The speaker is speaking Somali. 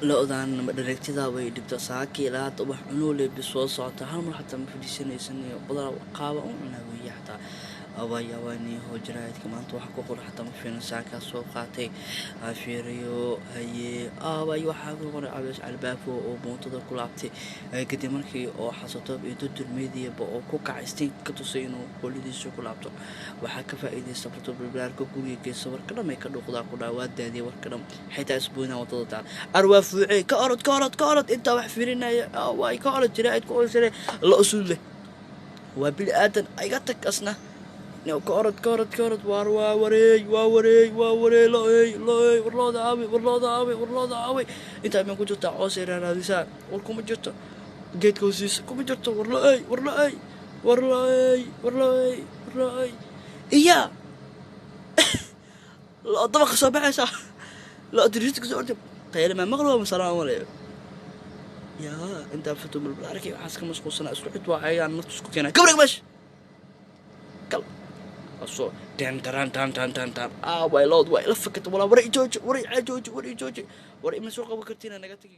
Lo'dan dhareegtada way dhibta saaki ilaa hadda wax cunuule bis soo socota, hal mar xataa ma fadhiisanaysan iyo badanaa qaaba u cunaa weeye xataa. Abayaabaniho jaraa'idka maanta waxa ku qoran xataa ma fiirin, saakaa soo qaatay ha fiiriyo. Haye, aabay, waxaa ku qoray Cabees Albaafo oo buuntada ku laabtay kadib markii oo Xasatoob iyo Durdur Meediyaba oo ku kacay stiin ka tusay inuu qoladiisa ku laabto. Waxaa ka faa'iidaysta Farto Bilbilaarka guriga geysa, warka dhan ay ka dhuuqdaa ku dhaa, waa daadiyay warka dhan, xitaa isbuunaa wadada taal arwaa fuucey. Ka orod, ka orod, ka orod, intaa wax fiirinaya waay, ka orod jaraa'idka oo sare la usul leh waa bili aadan iga tag asna. Ka orod, ka orod, ka orod, waar waa wareey, waa wareey, waa wareey, lo-ey, lo-ey, war looda aaway, war looda aaway, war looda aaway. Intaa ma ku jirtaa? Coos ay raaraadisaa, war kuma jirto, geedka hoostiisa kuma jirto. War lo-ey, war lo-ey, war lo-ey, war lo-ey, war lo-ey, iya lo dabaqa soo baxaysaa, lo diriista kasoo orda, qaylimaa maqlo masalaan maleeyo. Yaa intaa Fato Balbal arkay waxaas ka mashquulsanaa, isku xid waa ayaan naftu isku keenaa. Kabreg meesha gal asoo tan taran tan tan tan tan. Way lood waa ila fakata walaa. War i jooji, war i jooji, war i jooji, war ima soo qaban kartiin, naga tagi.